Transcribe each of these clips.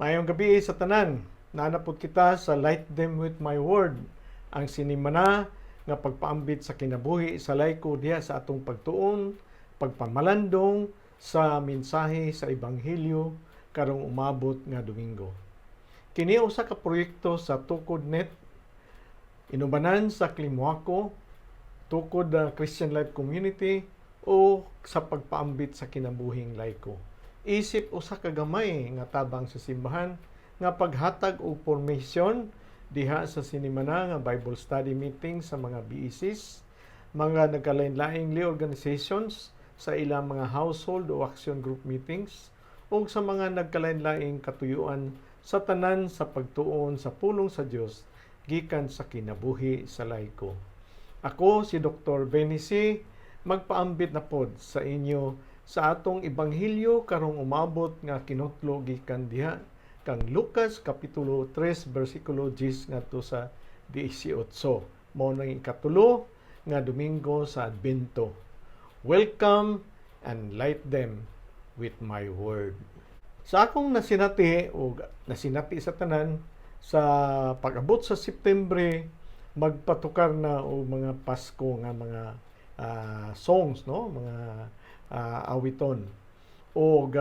Maayong gabii sa tanan. Naa na pod kita sa Light Them With My Word, ang sinimana nga pagpaambit sa kinabuhi sa layko diha sa atong pagtuon, pagpamalandong sa mensahe sa Ebanghelyo karong umabot nga Domingo. Kini usa ka proyekto sa Tukod Net inubanan sa Klimuako, Tukod Christian Life Community o sa pagpaambit sa kinabuhing layko. Isip usa ka gamay nga tabang sa simbahan nga paghatag og formation diha sa sinimana nga Bible study meeting sa mga BECs, mga nagkalain-laing lay organizations sa ilang mga household o action group meetings, ug sa mga nagkalain-laing katuyuan sa tanan sa pagtuon sa pulong sa Dios gikan sa kinabuhi sa layko. Ako si Dr. Benny C. Magpaambit na pod sa inyo sa atong ebanghelyo karong umabot nga kinutlo gikan diha kang Lucas kapitulo 3 bersikulo 10 ngadto sa 18. Mao nang ikatulo nga Domingo sa Adbento. Welcome and light them with my word. Sa akong nasinati o nasinati sa tanan, sa pag-abot sa September, magpatukar na og mga Pasko nga mga songs, no, mga awiton, og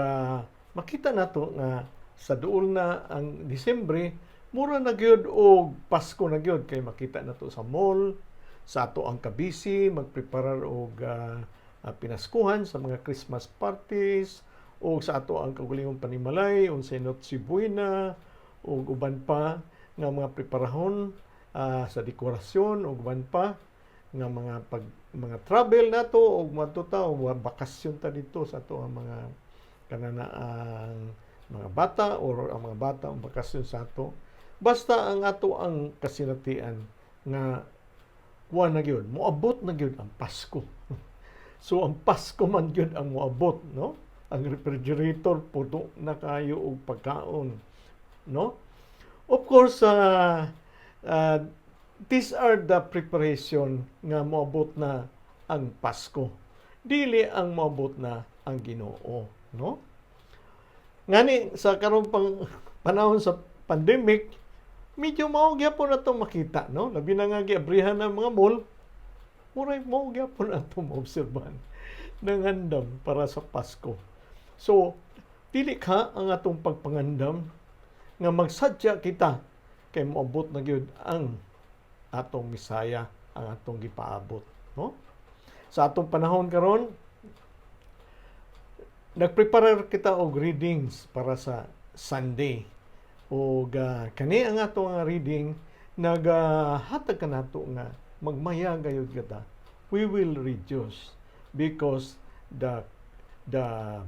makita nato nga sa duol na ang Disyembre, mura na gyud og Pasko na gyud kay makita nato sa mall, sa ato ang kabisi magpreparar og pinaskuhan sa mga Christmas parties, o sa ato ang kaugalingong panimalay, unsay Noche Buena ug uban pa nga mga preparahon sa dekorasyon, ug uban pa nga mga pag mga travel nato og madto ta o bakasyon ta dito sa ato ang mga kanana ang mga bata or ang mga bata ang bakasyon sa ato. Basta ang ato ang kasinatian nga kuha na gyud, moabot na gyud ang Pasko. So ang Pasko man gyud ang moabot, no? Ang refrigerator puno na kayo og pagkaon, no? Of course, these are the preparation nga moabot na ang Pasko, dili ang moabot na ang Ginoo, no? Ngani sa karon pang panahon sa pandemic, medyo mao gyapon na makita, no? Labi na nga giabrihan ng mga mall, muray mao gyapon na ito maobserbahan ng andam para sa Pasko. So dili ka ang atong pagpangandam nga magsadya kita kay moabot na gyud ang atong Misaya, ang atong gipaabot, no? Sa atong panahon karon, nagpreparar kita og readings para sa Sunday, ug kani ang ato nga reading nagahatag kanato nga magmaya gayud kita. We will rejoice because the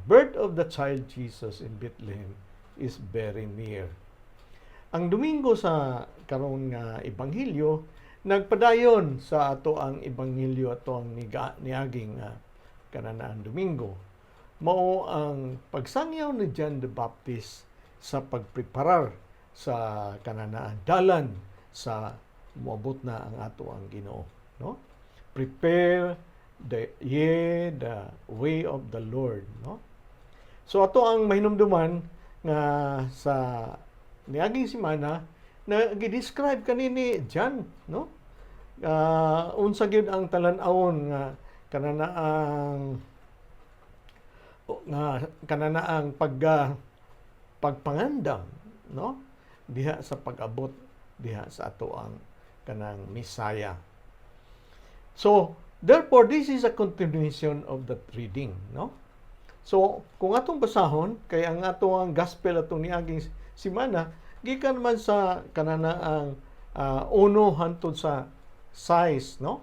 birth of the child Jesus in Bethlehem is very near. Ang Domingo sa karon nga ebanghelyo nagpadayon sa ato ang ebanghelyo ato ang niaging kananaan Domingo. Mao ang pagsangyaw ni John the Baptist sa pagpreparar sa kananaan dalan sa moabot na ang ato ang Ginoo, no? Prepare the ye the way of the Lord, no? So ato ang mahinumduman nga sa niaging semana na gi-describe kani ni John, no, unsa gyud ang talan-awon nga kananaang pagpangandam, no, diha sa pag-abot diha sa ato ang kanang Misaya. So therefore, this is a continuation of that reading, no? So kung atong basahon kay ang ato ang gospel atong niaging semana gikan man sa kananaang uno hantod sa 6, no,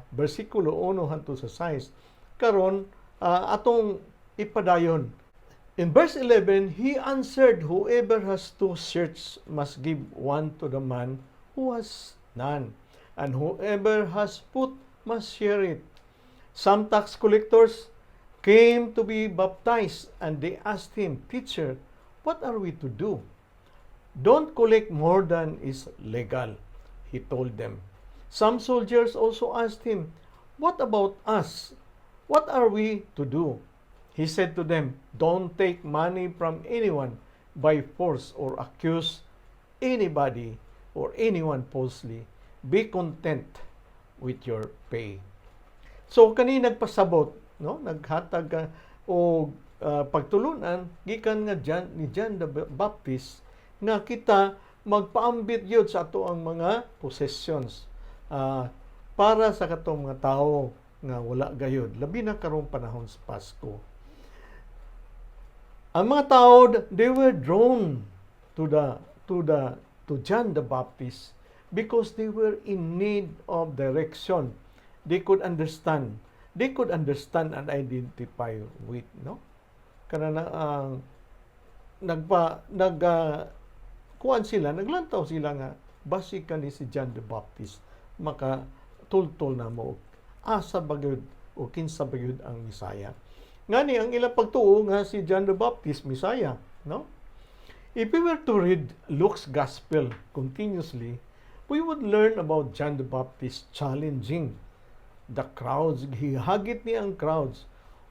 bersikulo 1 hantod sa 6. Karon atong ipadayon. In verse 11, he answered, "Whoever has two shirts must give one to the man who has none, and whoever has food must share it." Some tax collectors came to be baptized, and they asked him, "Teacher, what are we to do?" "Don't collect more than is legal," he told them. Some soldiers also asked him, "What about us? What are we to do?" He said to them, "Don't take money from anyone by force or accuse anybody or anyone falsely. Be content with your pay." So kani nagpasabot, no, naghatag og pagtulunan gikan nga John, ni John the Baptist, nga kita magpaambit gyud sa ato ang mga possessions para sa katong mga tawo nga wala gayud, labi na karong panahon sa Pasko. Ang mga tao, they were drawn to John the Baptist because they were in need of direction. They could understand. They could understand and identify with, no? Kana na ang nagpa nag kuan sila, naglantaw sila nga basi kani si John the Baptist maka tultol na mo asa ba gyud o kinsa ba gyud ang Mesaya. Ngani ang ilang pagtuo nga si John the Baptist Mesaya, no? If we were to read Luke's Gospel continuously, we would learn about John the Baptist challenging the crowds. Gihagit niya ang crowds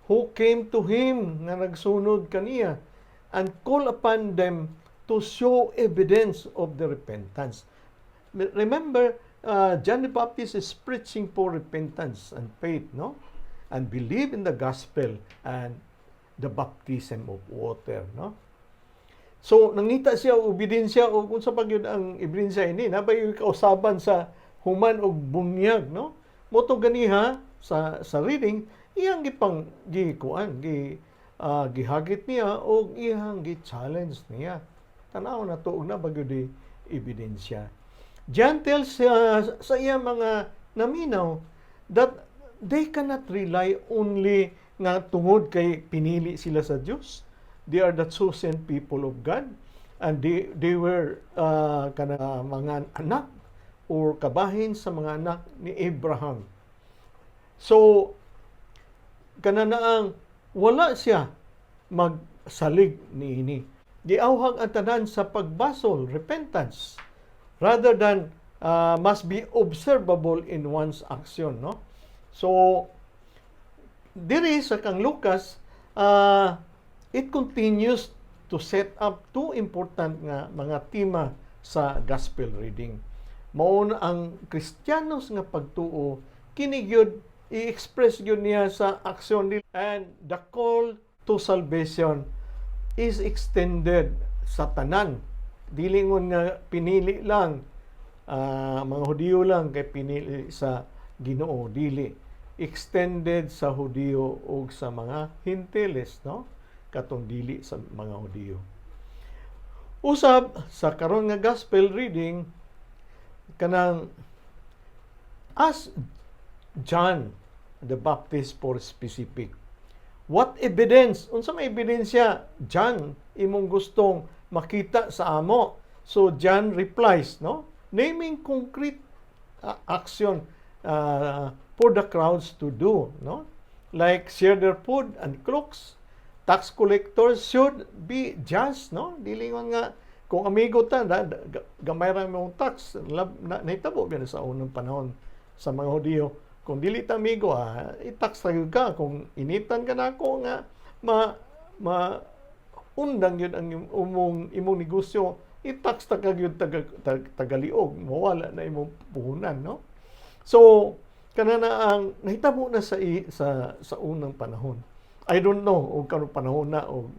who came to him, nga nagsunod kaniya, and call upon them to show evidence of the repentance. Remember, John the Baptist is preaching for repentance and faith, no? And believe in the gospel and the baptism of water, no? So nangita siya og ebidensya, og unsa pa gyud ang ebidensya ini, nabay kausaban sa human og bunyag, no? Mao to ganiha sa reading, iyang gipang gikuan, gihagit niya og iyang gi-challenge niya. Tanaw na to og naa ba gyud ebidensya. John tells sa iya mga naminaw that they cannot rely only nga tungod kay pinili sila sa Dios. They are the chosen people of God and they were kana mga anak or kabahin sa mga anak ni Abraham. So kana na ang wala siya magsalig niini. Giawhag ang tanan sa pagbasol, repentance, rather than must be observable in one's action, no? So diri sa kang Lucas, it continues to set up two important nga mga tema sa gospel reading. Mao na ang Kristiyanos nga pagtuo, kini gyud i-express gyud niya sa aksyon nila, and the call to salvation is extended sa tanan, dili ngon nga pinili lang mga Hudiyo lang kay pinili sa Ginoo. Dili, extended sa Hudiyo ug sa mga Hintiles, no, katong dili sa mga Hudiyo. Usab sa karon nga gospel reading, kanang ask John the Baptist for specific what evidence, unsa may ebidensya, John, imong gustong makita sa amo? So John replies, no, naming concrete action for the crowds to do, no, like share their food and cloaks. Tax collectors should be just, no, dili nga kung amigo ta da, gamay ra mong tax lab, na, nahitabo ba sa unang panahon sa mga Hudiyo? Kung dili ta amigo, i-tax ra gyud ka. Kung initan ka nako nga ma ma undang yun ang imong negosyo, i-tax ta ka gyud tagaliog, mawala na imong puhunan, no? So kana na ang nahitabo na sa unang panahon. I don't know og karon panahon na og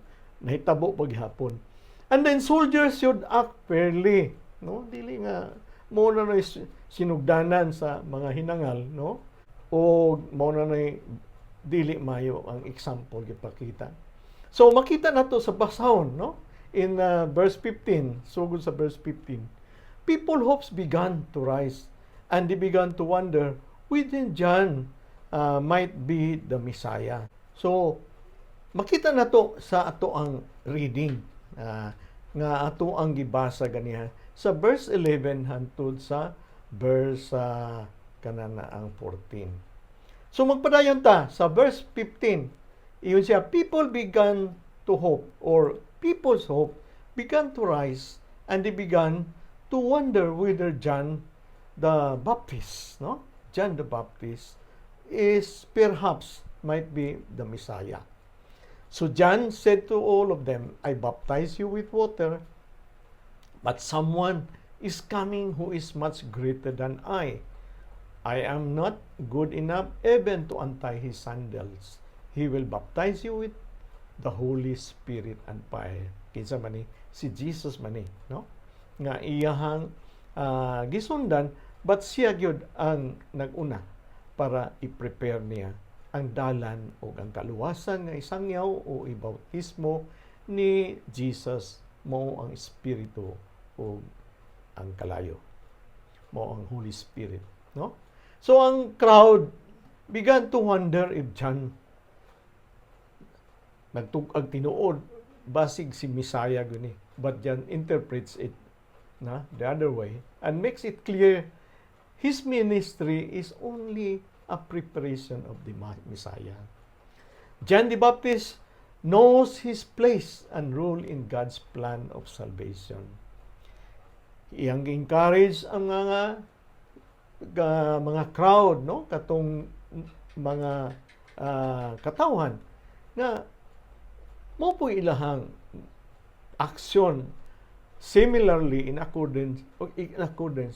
nahitabo pa gihapon. And then soldiers should act fairly, no, dili nga mao na na'y sinugdanan sa mga hinangal, no, o mao na na'y dili mayo ang example gipakita. So makita nato sa basahon, no, in verse 15, sugod sa verse 15, people hopes began to rise and they began to wonder whether John might be the Messiah. So makita nato sa ato ang reading nga ato ang gibasa ganiha sa verse 11 hangtod sa verse kanana ang 14. So magpadayon ta sa verse 15. Iyon siya, people began to hope or people's hope began to rise and they began to wonder whether John the Baptist, no? John the Baptist is perhaps might be the Messiah. So John said to all of them, "I baptize you with water, but someone is coming who is much greater than I. I am not good enough even to untie his sandals. He will baptize you with the Holy Spirit and fire." Kinsa man ni? Si Jesus man ni, no? Nga iyahang gisundan, but siya gyud ang naguna para i-prepare niya ang dalan o ang kaluwasan nga isangyaw o ibautismo ni Jesus mao ang Espiritu o ang kalayo. Mao ang Holy Spirit, no? So ang crowd began to wonder if John nagtug-ag tinuod, basig si Messiah guni. But John interprets it na the other way and makes it clear his ministry is only a preparation of the Messiah. John the Baptist knows his place and role in God's plan of salvation. Iyang encourage ang mga crowd, no, katong mga katawhan nga mao po ilahang aksyon similarly in accordance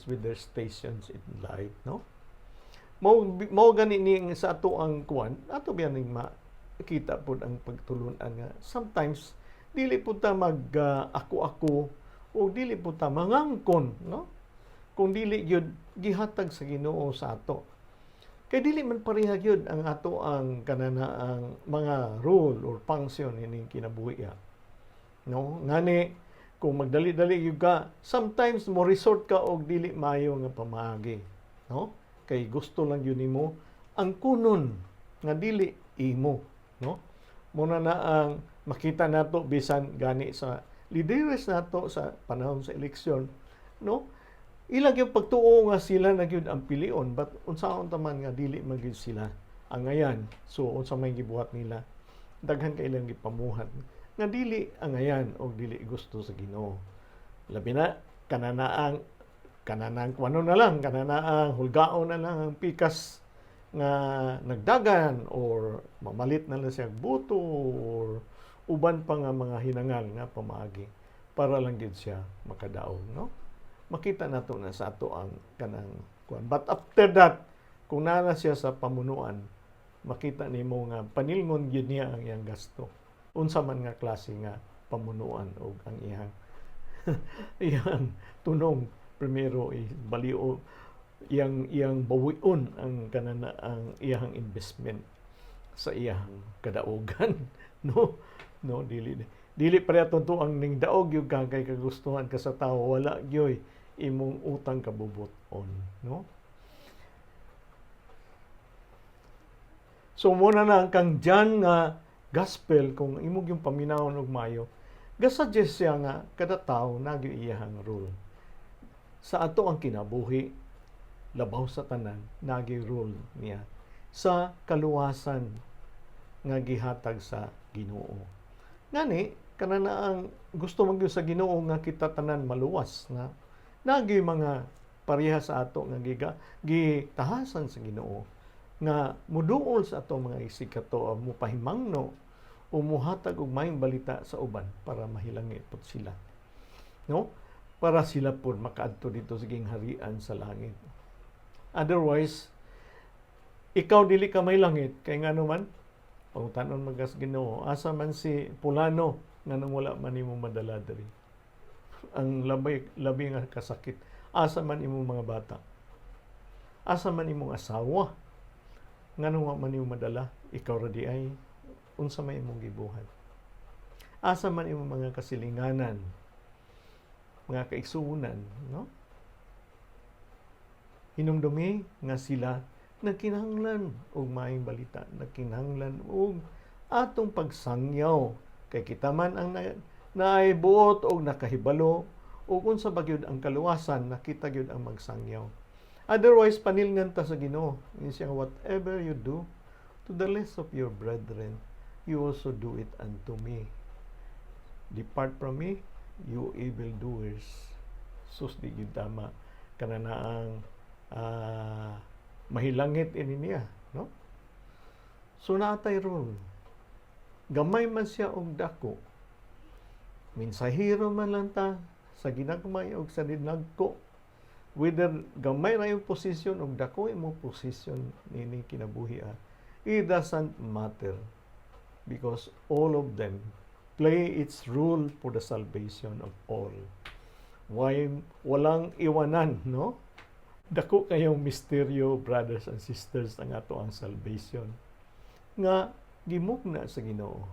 with their stations in life, no? Mao gani ni sa ato ang kuan, ato biya ning makita pod ang pagtulunan nga sometimes dili pud ta mag ako-ako o dili pud ta mangangkon, no, kung dili gyud gihatag sa Ginoo sa ato, kay dili man pareha gyud ang ato ang kanana ang mga role or function ining kinabuhi, no? Ngani kung magdali-dali gyud ka, sometimes mo resort ka og dili maayo nga pamaagi, no, kay gusto lang gyud nimo ang kunon nga dili imo, no? Muna na ang makita nato bisan gani sa lideres nato sa panahon sa eleksyon, no? Ilang yung pagtuo nga sila na gyud ang pilion, but unsaon ta man nga dili man gyud sila ang ngayan. So unsa may gibuhat nila, daghan kay ilang gipamuhat nga dili angayan og dili gusto sa Ginoo, labi na kananaang kananang kuano na lang, kananaang hulgaon na lang ang pikas nga nagdagan or mamalit na lang siya buto or uban pa nga mga hinangal nga pamaagi para lang gid siya makadaog, no? Makita nato na sa ato ang kanang kuan, but after that, kung naa na siya sa pamunuan, makita nimo nga panilngon gyud niya ang iyang gasto, unsa man nga klase nga pamunuan og ang iyang tunong. Primero i balio iyang bawion ang kanana ang iyang investment sa iyang kadaugan, no? No, dili pareha to ang ning daog yung ka kay kagustuhan ka sa tao, wala gyoy imong utang kabubut-on, no? So muna na ang kang John nga gospel, kung imong yung paminawon og mayo, gasuggest siya nga kada tao nagyo iyahang role sa ato ang kinabuhi. Labaw sa tanan, nagi role niya sa kaluwasan nga gihatag sa Ginoo. Ngani kanana ang gusto man gyud sa Ginoo nga kita tanan maluwas na nagi mga pareha sa ato nga giga gitahasan sa Ginoo nga muduol sa ato mga isigkatawo, mupahimangno o muhatag og maayong balita sa uban para mahilangi pud sila, no, para sila pud makaadto dito sa gingharian sa langit. Otherwise, ikaw dili ka may langit kay ngano man pangutanon man ka sa Ginoo, "Asa man si pulano? Nganong wala man nimo madala diri?" Ang labay labi nga kasakit, asa man imong mga bata? Asa man imong asawa? Nganong wa man nimo madala? Ikaw ra di ay, unsa may imong gibuhat? Asa man imong mga kasilinganan, mga kaigsuonan, no? Hinumdumi nga sila nagkinahanglan og maayong balita, nagkinahanglan og atong pagsangyaw kay kita man ang naay buot og nakahibalo ug unsa ba gyud ang kaluwasan, nakita gyud ang magsangyaw. Otherwise, panilngan ta sa Ginoo. Ingon siya, "Whatever you do to the least of your brethren, you also do it unto me. Depart from me, you evil doers." Sus, di gyud tama kananaang mahilangit ini niya, no? So naatay role. Gamay man siya og dako. Mensahero man lang ta sa ginagmay og sa dinagko. Whether gamay ra yung posisyon og dako imong posisyon nini kinabuhi, it doesn't matter because all of them play its role for the salvation of all. Why walang iwanan, no? Dako kayong misteryo, brothers and sisters, ang ato ang salvation nga gimugna sa Ginoo.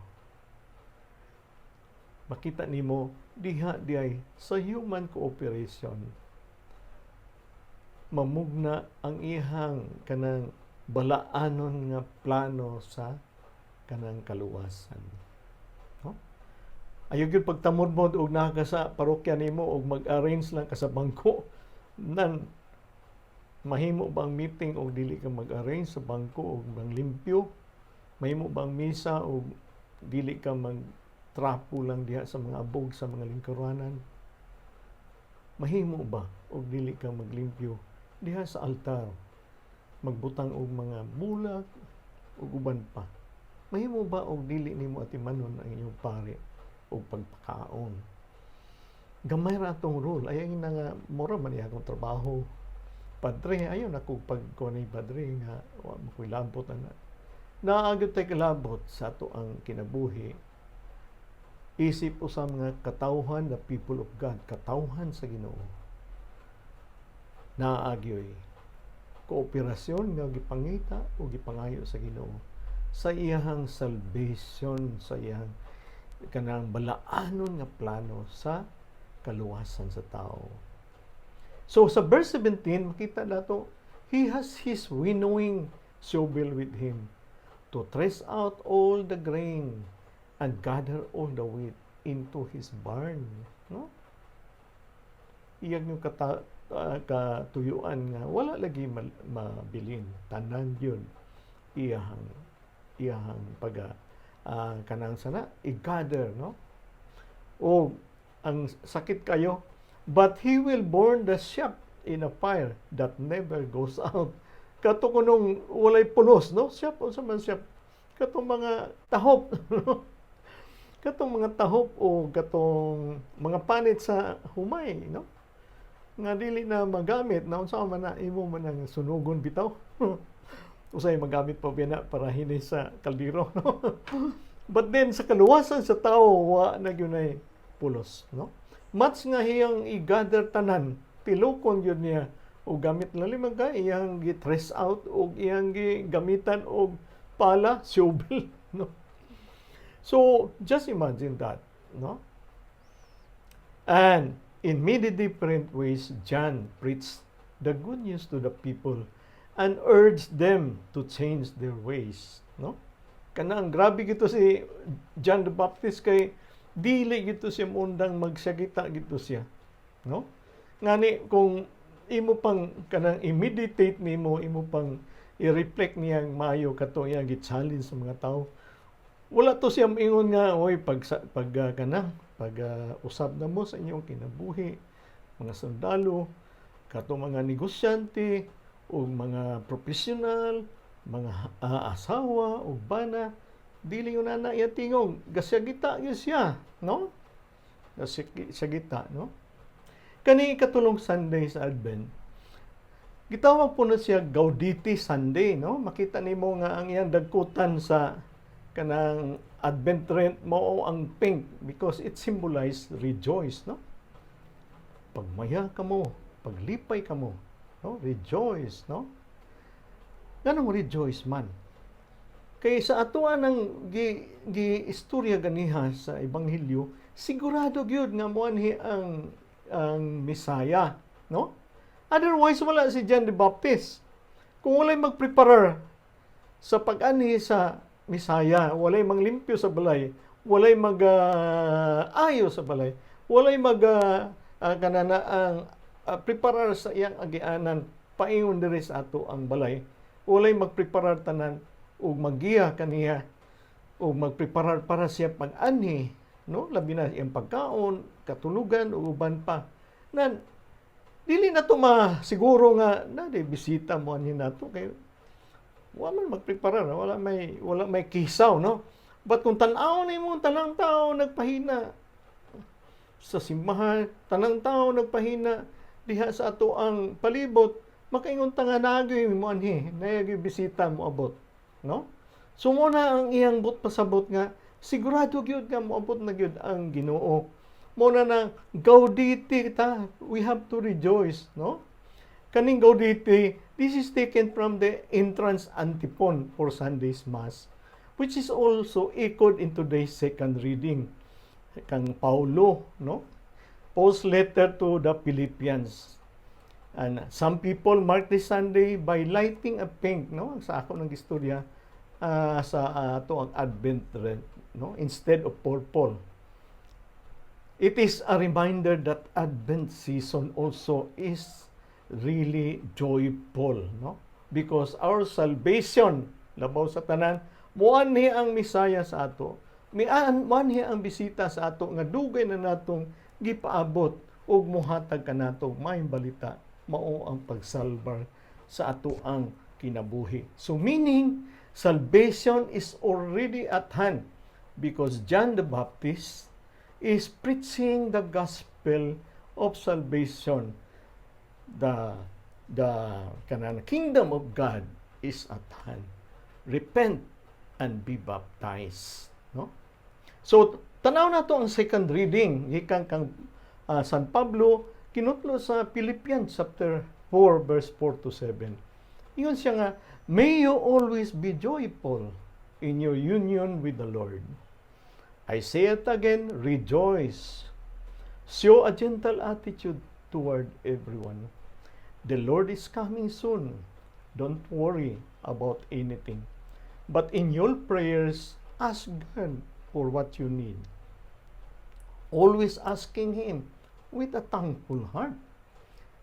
Makita nimo diha diay sa human cooperation mamugna ang iyang kanang balaanon nga plano sa kanang kaluwasan. No? Ayaw gyud pagtamod-mod og naa ka sa parokya nimo og mag-arrange lang ka sa bangko. Nan mahimo bang meeting og dili ka mag-arrange sa bangko og manglimpyo? Mahimo bang misa og dili ka mag trapo lang diha sa mga abog sa mga lingkuranan? Mahimo ba og dili ka maglimpyo diha sa altar? Magbutang og mga bulak ug uban pa. Mahimo ba og dili nimo atimanon ang inyong pare og pagpakaon? Gamay ra atong role. Ayaw na nga mura man niya akong trabaho. Padre, ayaw na ko pag ni padre nga wa mo ko'y labot ana. Naa gyud tay kalabot sa ato ang kinabuhi. Isip usa mga katawhan, the people of God, katawhan sa Ginoo. Naa gyoy kooperasyon nga gipangita o gipangayo sa Ginoo sa iyahang salvation, sa iyahang kanang balaanon nga plano sa kaluwasan sa tao. So sa verse 17, makita nato, he has his winnowing shovel with him to thresh out all the grain and gather all the wheat into his barn. No? Iyang yung katuyuan nga wala lagi mabilin, tanan yun iyahang iyahang pag kanang sana i-gather, no? O ang sakit kayo, but he will burn the chaff in a fire that never goes out. Kato kunong walay pulos, no? Chaff, unsa man chaff? Katong mga tahop, no? Katong mga tahop o katong mga panit sa humay, no, nga dili na magamit na, unsa man na, imo man ang sunugon bitaw. Usay magamit pa biya para hini sa kaldero, no? But then sa kaluwasan sa tao, wa na gyud pulos, no? Much nga hiyang i-gather tanan, pilokon gyud niya o gamit na limang ka iyang gi-thresh out o iyang gamitan og pala, shovel, no? So just imagine that, no? And in many different ways John preached the good news to the people and urged them to change their ways, no? Kanang grabe gito si John the Baptist kay dili gito siya mundang magsagita gito siya, no? Ngani kung imo pang kanang i-meditate nimo, imo pang i-reflect niyang maayo kato iyang gi-challenge sa mga tao. Wala to siya moingon nga, "Oy, pag kana pag usab na mo sa inyong kinabuhi, mga sundalo, kato mga negosyante o mga profesional, mga asawa o bana." Dili yun na iya tingog, gasyagita gyud siya, no? Gasyagita, no? Kani ikatulong Sunday sa Advent, gitawag po na siya Gaudete Sunday, no? Makita nimo nga ang iyang dagkutan sa kanang Advent wreath mao ang pink because it symbolize rejoice, no? Pagmaya kamo, paglipay kamo, no? Rejoice, no? Nganong rejoice man? Kay sa atoa ng gi istorya ganiha sa ebanghelyo, sigurado gyud nga moanhi ang Mesaya, no? Otherwise wala si John the Baptist. Kung walay magpreparar sa pag-anhi sa Mesaya, walay manglimpyo sa balay, walay mag ayo sa balay, walay mag kanana ang preparar sa iyang agianan paingon diri sa ato ang balay, walay magpreparar tanan ug maggiya kaniya ug magpreparar para siya pag-anhi, no? Labi na iyang pagkaon, katulugan ug uban pa. Nan dili na to masiguro nga na di bisita mo anhi nato kay wa man magpreparar, wala may kisaw, no? But kung tan-aw nimo, tanang tao nagpahina sa simbahan, tanang tao nagpahina diha sa ato ang palibot, makaingon ta nga naagyoy mo anhi, naagyoy bisita mo abot, no? So mo na ang iyang buot pasabot nga sigurado gyud nga moabot na gyud ang Ginoo. Mo na na gaudete ta, we have to rejoice, no? Kaning gaudete, this is taken from the entrance antiphon for Sunday's Mass, which is also echoed in today's second reading kang Paulo, no? Paul's letter to the Philippians. And some people mark this Sunday by lighting a pink, no? Sa ako nang istorya sa ato ang Advent red, no? Instead of purple. It is a reminder that Advent season also is really joyful, no? Because our salvation, labaw sa tanan, muanhi ang Mesaya sa ato. Mian muanhi ang bisita sa ato nga dugay na natong gipaabot ug muhatag kanato maayong balita, mao ang pagsalbar sa ato ang kinabuhi. So meaning salvation is already at hand because John the Baptist is preaching the gospel of salvation. The kanang kingdom of God is at hand. Repent and be baptized, no? So tanaw nato ang second reading gikan kang San Pablo kinutlo sa Philippians chapter 4 verse 4 to 7. Ingon siya nga, "May you always be joyful in your union with the Lord. I say it again, rejoice. Show a gentle attitude toward everyone. The Lord is coming soon. Don't worry about anything. But in your prayers, ask God for what you need. Always asking Him with a thankful heart.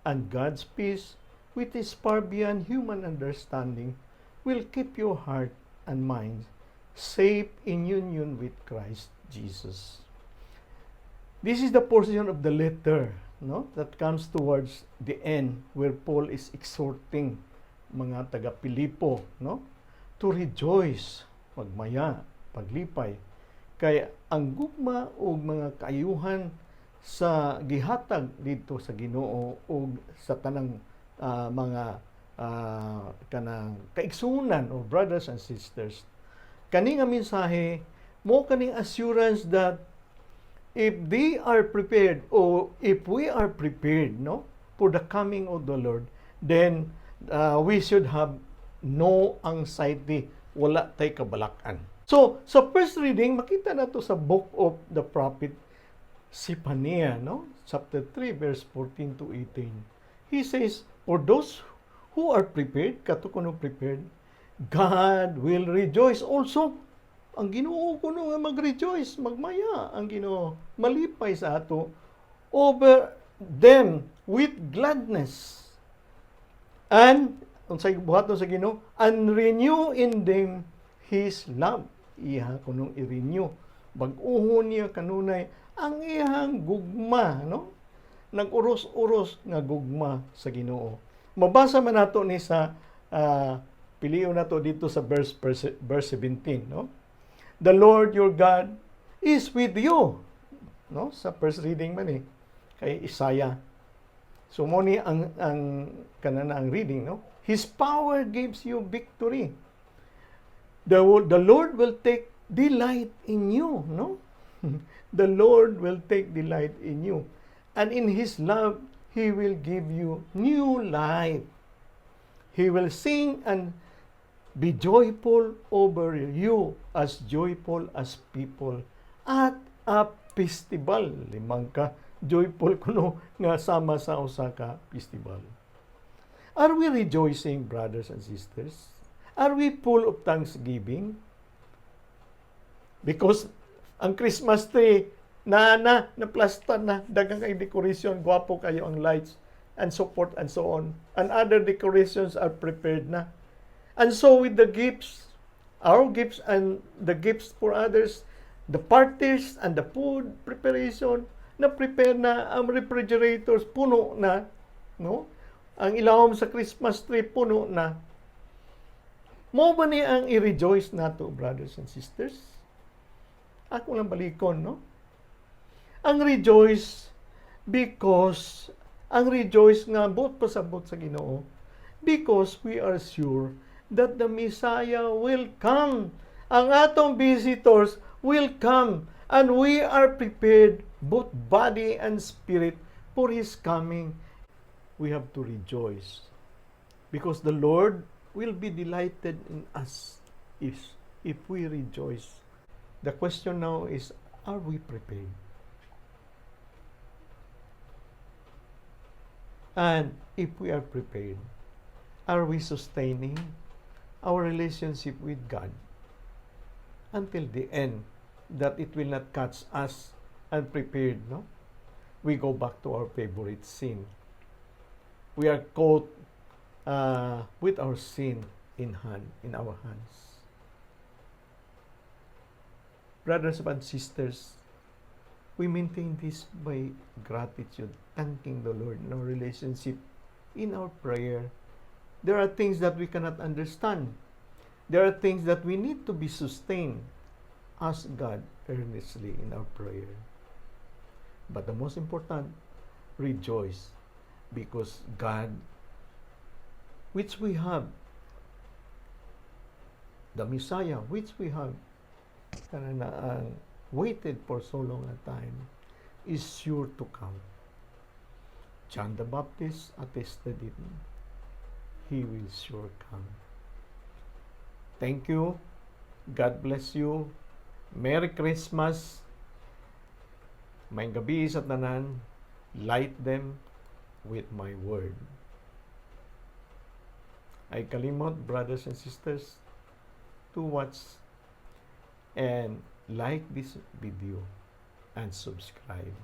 And God's peace, which is far beyond human understanding, will keep your heart and mind safe in union with Christ Jesus." This is the portion of the letter, no, that comes towards the end where Paul is exhorting mga taga Pilipo, no, to rejoice, magmaya, paglipay kay ang gugma ug mga kaayuhan sa gihatag didto sa Ginoo ug sa tanang mga kanang kaigsuonan or brothers and sisters. Kani nga mensahe mo kaning assurance that if they are prepared or if we are prepared, no, for the coming of the Lord, then we should have no anxiety, wala tay kabalakan. So sa first reading, makita nato sa book of the prophet Zephaniah, no, chapter 3 verse 14 to 18. He says, for those who are prepared, kato kuno prepared, God will rejoice also. Ang Ginoo kuno nga mag-rejoice, magmaya ang Ginoo, malipay sa ato over them with gladness. And unsay buhaton sa Ginoo? And renew in them His love. Iha kunong i-renew. Bag-uhon niya kanunay ang iyang gugma, no? Nag-uros-uros nga gugma sa Ginoo. Mabasa man nato ni sa pilion nato dito sa verse 17, no? "The Lord your God is with you." No? Sa first reading man eh kay Isaiah. So mo ni ang kanana ang reading, no? "His power gives you victory. The Lord will take delight in you," no? "The Lord will take delight in you. And in His love, He will give you new life. He will sing and be joyful over you as joyful as people at a festival." Limang ka joyful kuno nga sama sa usa ka festival. Are we rejoicing, brothers and sisters? Are we full of thanksgiving? Because ang Christmas tree na naplasta na, daghang kay decoration, gwapo kayo ang lights and so forth and so on. And other decorations are prepared na. And so with the gifts, our gifts and the gifts for others, the parties and the food preparation, na prepare na ang refrigerators, puno na, no? Ang ilawom sa Christmas tree, puno na. Mo ba ni ang i-rejoice nato, brothers and sisters? Ako lang balikon, no? Ang rejoice because ang rejoice nga buot pasabot sa Ginoo because we are sure that the Messiah will come. Ang atong visitors will come and we are prepared, both body and spirit, for His coming. We have to rejoice because the Lord will be delighted in us if we rejoice. The question now is, are we prepared? And if we are prepared, are we sustaining our relationship with God until the end, that it will not catch us unprepared, no? We go back to our favorite sin. We are caught with our sin in our hands. Brothers and sisters, we maintain this by gratitude, thanking the Lord in our relationship, in our prayer. There are things that we cannot understand. There are things that we need to be sustained. Ask God earnestly in our prayer. But the most important, rejoice because God, which we have, the Messiah, which we have, kana na ang waited for so long a time, is sure to come. John the Baptist attested it. He will sure come. Thank you. God bless you. Merry Christmas. Maayong gabii sa tanan. Light them with my word. Ayaw kalimot, brothers and sisters, to watch and like this video and subscribe.